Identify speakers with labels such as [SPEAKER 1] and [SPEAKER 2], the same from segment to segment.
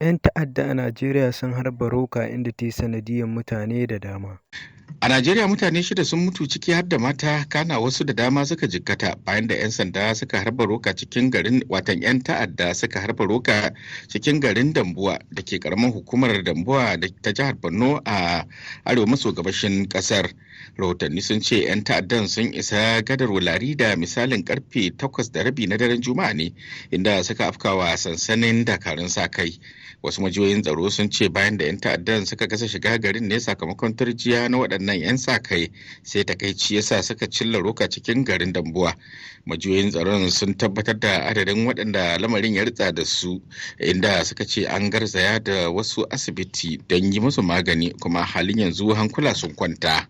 [SPEAKER 1] 'Yan ta'adda a Najeriya sun harba roka inda ta yi sanadiyyar mutane da dama.
[SPEAKER 2] A Najeriya, mutane shida sun mutu, ciki har da mata, kana wasu da dama suka jikkata bayan da 'yan sanda suka harba roka cikin garin, watan 'yan ta'adda suka harba roka cikin garin Dambuwa da ke karamar hukumar Dambuwa da ta jihar Borno a arewa maso gabashin kasar. Rahotanni sun ce 'yan ta'addan sun isa gadar Wulari da misalin karfe 8:30 na daren Juma'a ne, inda suka afkawa sansanin dakarun sa kai. Wasu majiyoyin tsaro sun ce bayan da 'yan ta'addan suka kasa shiga garin ne sakamakon turjiya na waɗannan 'yan sa kai, sai takaici yasa suka cilla roka cikin garin Dambuwa. Majiyoyin tsaron sun tabbatar da adadin waɗanda lamarin ya ritsa da su, inda suka ce an garzaya da wasu asibiti don yi musu magani, kuma halin yanzu hankula sun kwanta.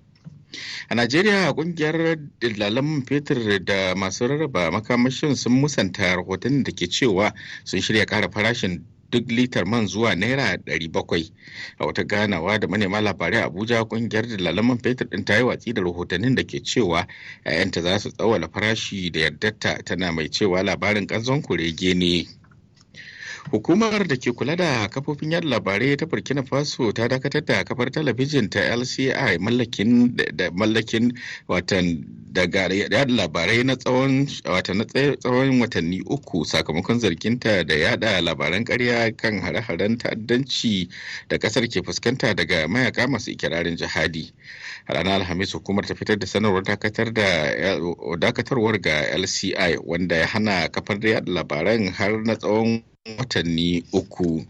[SPEAKER 2] A Najeriya, kungiyar dillalan fetur da masu rarraba makamashin sun musanta rahotannin da ke cewa sun shirya kara farashin duk litar man zuwa naira 700. A wata ganawa da manema labarai Abuja, kungiyar dillalan man fetur din ta yi watsi da rahotannin da ke cewa 'ya'yanta za su tsawala farashi da yardarta, tana mai cewa labarin kanzon kurege ne. Hukumar da ke kula da kafofin yada labarai ta Burkina Faso ta dakatar da kafar talabijin ta LCI mallakin da mallakin watan daga yada labarai na tsawon watan na tsawon watanni 3 sakamakon zarginta da yada labaran karya kan hare-haren ta'addanci da kasar ke fuskanta daga mayaka masu ikirarin jihadi. A ranar Alhamis hukumar ta fitar da sanarwar dakatar da dakatarwar ga LCI, wanda ya hana kafar yada labaran har na tsawon watanni 3.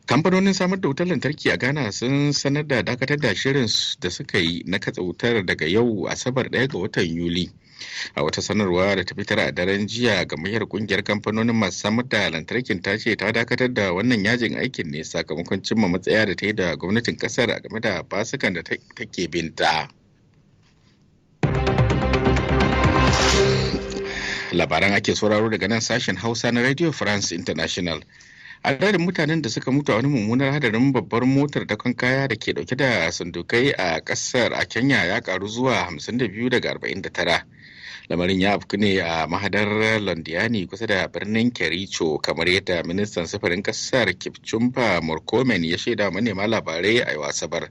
[SPEAKER 2] Kamfanonin samar da wutar lantarki a Ghana sun sanar da dakatar da shirin da suka yi na katse wutar daga yau Asabar 1 ga watan Yuli. A wata sanarwa da ta fitar a daren jiya, gamayyar kungiyar kamfanonin masu samar da lantarkin ta ce ta dakatar da wannan yajin aikin ne sakamakon cimma matsaya da ta yi da gwamnatin kasar a game da basukan da take binta. Labaran ake sauraro daga nan sashen Hausa na Radio France International. Adadin mutanen da suka mutu a wani mummunar hadarin babbar motar dakon kaya da ke dauke da sandukai a kasar a Kenya ya karu zuwa 52 daga 49. Lamarin ya afku ne a mahadar Londiani kusa da birnin Kericho, kamar yadda ministan sufurin kasar Kipchumba Murkomen ya shaida manema labarai a yau Asabar.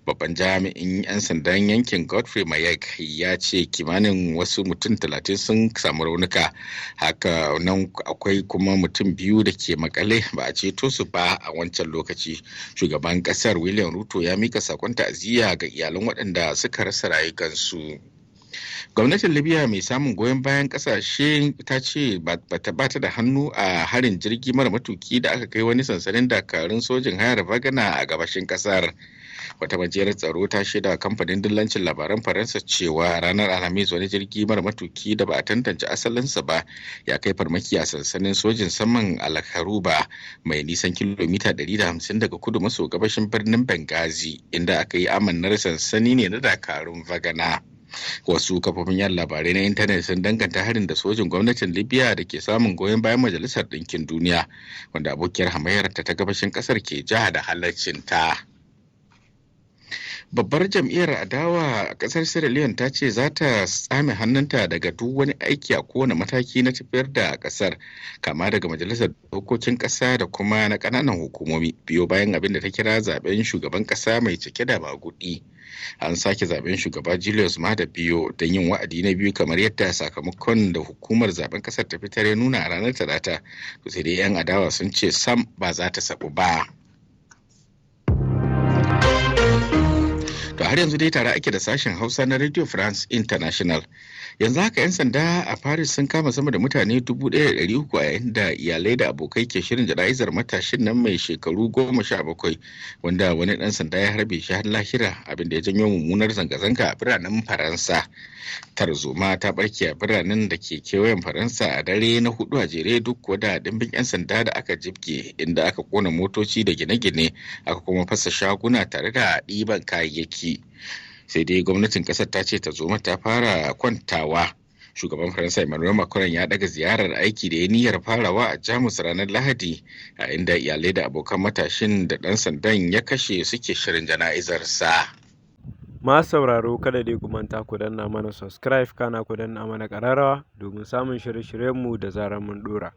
[SPEAKER 2] Babban jami'in 'yan sandan yankin Godfrey Mayek ya ce kimanin wasu mutum 30 sun samu raunuka, haka nan akwai kuma mutum biyu da ke makale ba a ceto su ba a wancan lokaci. Shugaban kasar William Ruto ya mika sakon ta'aziyya ga iyalan waɗanda suka rasa rayukansu. Gwamnatin Libya mai samun goyon bayan kasashe ta ce bata bata da hannu a harin jirgi mara matuki da aka kai wani sansanin dakarun sojin hayar Vagana a gabashin kasar. Wata majiyar tsaro ta shaida kamfanin dillancin labaran Faransa cewa ranar Alhamis wani jirgi mara matuki da ba a tantance asalinsa ba ya kai farmaki a sansanin sojin saman Alkaruba mai nisan kilomita 150 daga kudu maso gabashin birnin Benghazi, inda aka yi amannar sansani ne na dakarun Vagana. Wasu kafofin yan labarai na intanet sun danganta harin da sojin gwamnatin Libya da ke samun goyon bayan Majalisar Ɗinkin Duniya, wanda abokiyar hamayyar ta gabashin ƙasar ke jiha da halaccinta. Babbar jam'iyyar adawa a kasar Sierra Leone ta ce za ta tsame hannunta daga duk wani aiki a kowane mataki na tafiyar da kasar, kama daga majalisar dokokin kasa da kuma na kananan hukumomi, biyo bayan abin da ta kira zaben shugaban kasa mai cike da magudi. An sake zaben shugaba Julius Maada Biyo don yin wa'adi na biyu, kamar yadda sakamakon da hukumar zaben kasar ta fitar ya nuna a ranar Talata. To sai dai 'yan adawa sun ce sam ba za ta sabu ba. To har yanzu dai tare ake da sashen Hausa na Radio France International. Yanzu haka 'yan sanda a Paris sun kama sama da mutane 1,300 a yayin da iyalai da abokai ke shirin jana'izar matashin nan mai shekaru 17 wanda wani ɗan sanda ya harbe shi har lahira, abinda ya janyo mummunar zanga-zanga a biranen Faransa. Tarzoma ta barke a biranen da ke kewayen Faransa a dare na hudu a jere, duk kuwa da dimbin 'yan sanda da aka jibge, inda aka kona motoci da gine-gine, aka kuma fasa shaguna tare da ɗiban kayayyaki. Sai dai gwamnatin kasar ta ce tarzoma ta fara kwantawa. Shugaban Faransa Emmanuel Macron ya daga ziyarar aiki da ya niyyar farawa a Jamus ranar Lahadi, a inda iyalai da abokan matashin da ɗan sandan ya kashe suke shirin jana'izarsa.
[SPEAKER 1] Masu sauraro, kada dai ku manta ku danna mana subscribe, kana ku danna mana ƙararrawa domin samun shirye-shiryenmu da zarar mun ɗora.